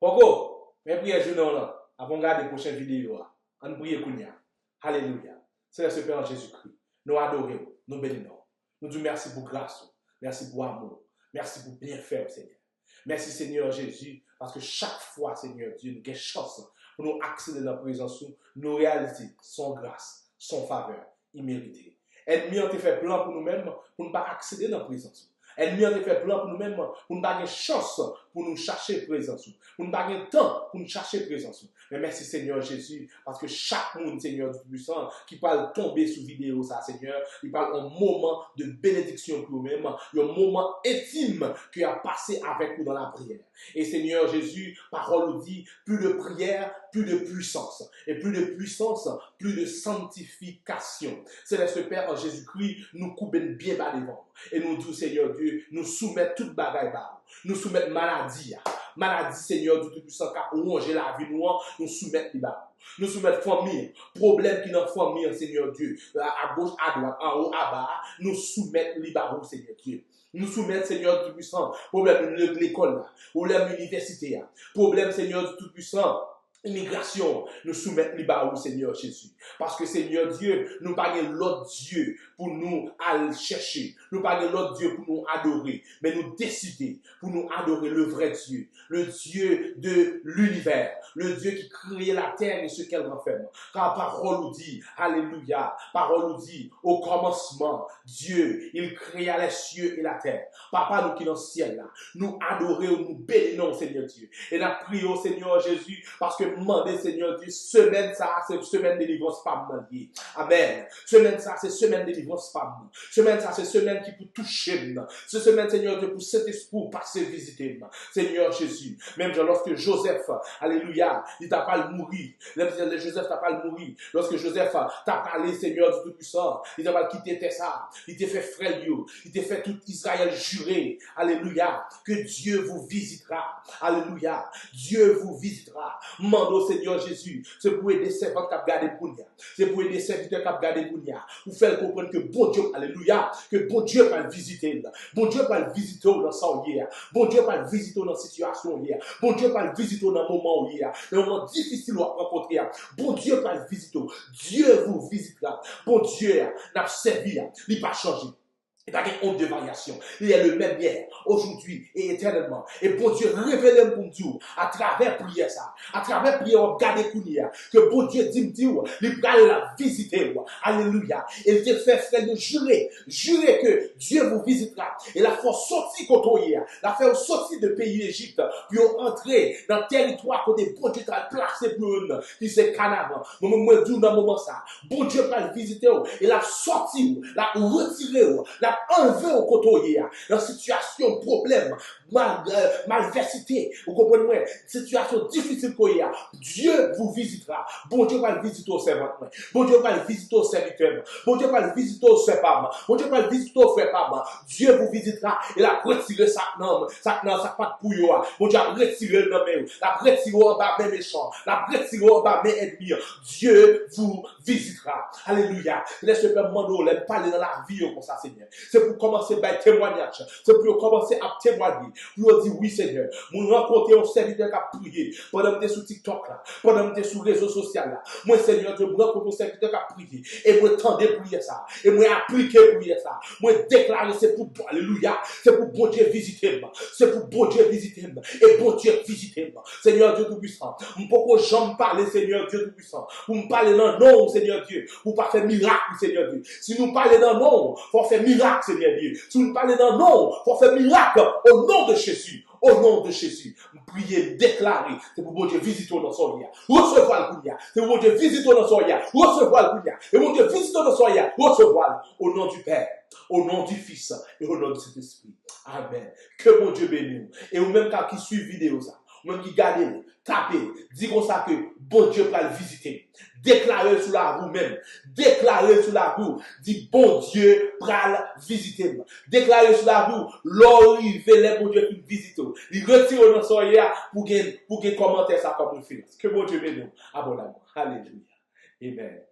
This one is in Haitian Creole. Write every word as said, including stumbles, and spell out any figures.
Poko, men priyè jounen w lan, avan w gade pwochen videyo a. Ann priye kounye a. Alelouya. Selès Pè an Jezikri, nou adore w, nou beni non w. Nou di w mèsi pou gras ou, mèsi pou amou w, mèsi pou byenfè w, Senyè. Mèsi, Senyè Jezi, paske chak fwa, Senyè Dye, nou gen chans pou nou aksede nan prezans ou, nou reyalize se yon gras, se yon favè imerite. Ènmi an te fè plan pou nou menm, pou nou pa aksede nan prezans ou. Ènmi an te fè plan pou nou menm, pou nou pa gen chans pou nou chache prezans ou, pou nou pa gen tan pou nou chache prezans ou. Men mèsi, Senyè Jezi, paske chak moun, Senyè Dye Toupisan, ki pral tonbe sou videyo sa, Senyè, li pral yon moman de benediksyon pou yo menm, yon moman entim ke y ap pase avèk ou nan lapriyè. E Senyè Jezi, pawòl ou di, plus de prière, plus de puissance. Et plus de puissance, plus de sanctification. Selès Pè an Jezikri, nou koube n byen ba devan w. E nou di w, Senyè Dye, nou soumèt tout bagay ba ou. Nou soumèt maladi a. Maladi, Senyè Dye Toupisan, k ap wonje lavi nou an, nou soumèt li ba ou. Nou soumèt fanmi an. Pwoblèm ki nan fanmi an, Senyè Dye, a, agoch, adwat, anwo, aba a, nou soumèt li ba ou, Senyè Dye. Nou soumèt, Senyè Dye Toupisan, pwoblèm le-, lekòl la, pwoblèm inivèsite a, pwoblèm, Senyè Dye Toupisan, imigrasyon, nou soumèt li ba ou, Senyè Jezi. Paske, Senyè Dye, nou pa gen lòt dye pou nou al chèche. Nou pa gen lòt dye pou nou adore. Men nou deside pou nou adore le vrai Dieu, le Dieu de l'univers, le Dieu qui créa la terre et ce qu'elle renferme. Car pawòl ou di, alelouya, pawòl ou di, au commencement, Dieu, il créa les cieux et la terre. Papa nou ki nan syèl la, nou adore w, nou beni non w, Senyè Dye. E n ap priye w, Senyè Jezi, paske m mande, Senyè Dye, semèn sa a, se semèn delivrans pa m nan li ye. Amèn. Semèn sa a, se semèn delivrans pa m nan. Semèn sa a, se semèn ki pou touche m nan. Se semèn, Senyè Dye, pou Sentespri w pase vizite m nan. Senyè Jezi, menm jan lòske Jozèf, alelouya, li ta pral mouri, lè, lè Jozèf ta pral mouri, lòske Jozèf ta prale, Senyè Dye Toupisan, li ta pral kite tè sa a, li te fè frè l yo, li te fè tout Izrayèl jire, alelouya, que Dieu vous visitera, alelouya, Dieu vous visitera. M mande w, Senyè Jezi, se pou ede sèvant k ap gade m kounye a, se pou ede sèvitè k ap gade m kounye a, pou fè l konprann ke Bondye, alelouya, ke Bondye pral vizite l. Bondye pral vizite w nan sa w ye a. Bondye pral vizite w nan sitiyasyon w ye a. Bondye pral vizite w nan moman w ye a. Nan moman difisil w ap rankontre a. Bondye pral vizite w. Dieu vous visitera. Bondye a n ap sèvi a, li pa chanje. Li pa gen onde de varyasyon. Il est le même hier, aujourd'hui et éternellement. E Bondye revele m pou m di w, atravè priyè sa, atravè priyè w ap gade kounye a, ke Bondye di m di w, li pral vizite w. Alelouya. E l te fè frè l yo jire, jire ke Dieu vous visitera. E l ap fè w soti kote w ye a. L ap fè w soti de peyi Lejip pou yo antre nan tèritwa kote Bondye t al plase pou yo nan, ki se Kanaran. Mwen menm mwen di w nan moman sa, Bondye pral vizite w e l ap sòti w, l ap retire w, l ap anlve w kote w ye a, nan sitiyasyon pwoblèm, mal, malvèsite, ou konprann mwen, sitiyasyon difisil ke w ye a. Dieu vous visitera. Bondye pral vizite w, sèvant mwen. Bondye pral vizite w, sèvitè m. Bondye pral vizite w, sè pa m. Bondye pral vizite w, frè pa m. Dieu vous visitera. E l ap retire sa k nan, sa k nan, sa k pa t pou yo a. Bondye ap retire l nan men yo. L ap retire w anba men mechan. L ap retire w anba men ènmi an. Dieu vous visitera. Alelouya. Lè Senyè mande w, lè m pale nan lavi yo konsa, Senyè, se pou kòmanse bay temwanyaj. Se pou yo kòmanse ap temwaye. Pou yo di, wi, Senyè, mwen rankontre yon sèvitè k ap priye pandan m te sou TikTok la, pandan m te sou rezo sosyal la. Mwen, Senyè Dye, mwen rankontre yon sèvitè k ap priye. E mwen tande priyè sa. E mwen aplike priyè sa. Mwen deklare se pou, alelouya, se pou Bondye vizite m. Se pou Bondye vizite m. E Bondye vizite m. Senyè Dye Toupisan, m poko janm pale, Senyè Dye Toupisan, pou m pale nan non w, Senyè Dye, pou w pa fè mirak, Senyè Dye. Si nou pale nan non w, fò w fè mirak, Senyè Dye. Si nou pale nan non w, fò w fè mirak, au nom de Jésus. Au nom de Jésus. M priye, m deklare, se pou Bondye vizite w nan sa w ye a. Resevwa l kounye a. Se pou Bondye vizite w nan sa w ye a. Resevwa l kounye a. E Bondye vizite w nan sa w ye a. Resevwa l. Au nom du Père, au nom du Fils et au nom du Saint-Esprit. Amèn. Ke Bondye beni w. E ou menm ka, ki swiv videyo sa, ou menm ki gade l, tape, di konsa ke Bondye pral vizite m. Deklare l sou lavi w menm. Deklare l sou lavi w. Di, Bondye pral vizite m. Deklare l sou lavi w. Lè w rive, lè Bondye fin vizite w, li retire w nan sa w ye a, pou gen, pou gen kòmantè sa kòm referans. Ke Bondye beni w abondamman. Alelouya. Amen.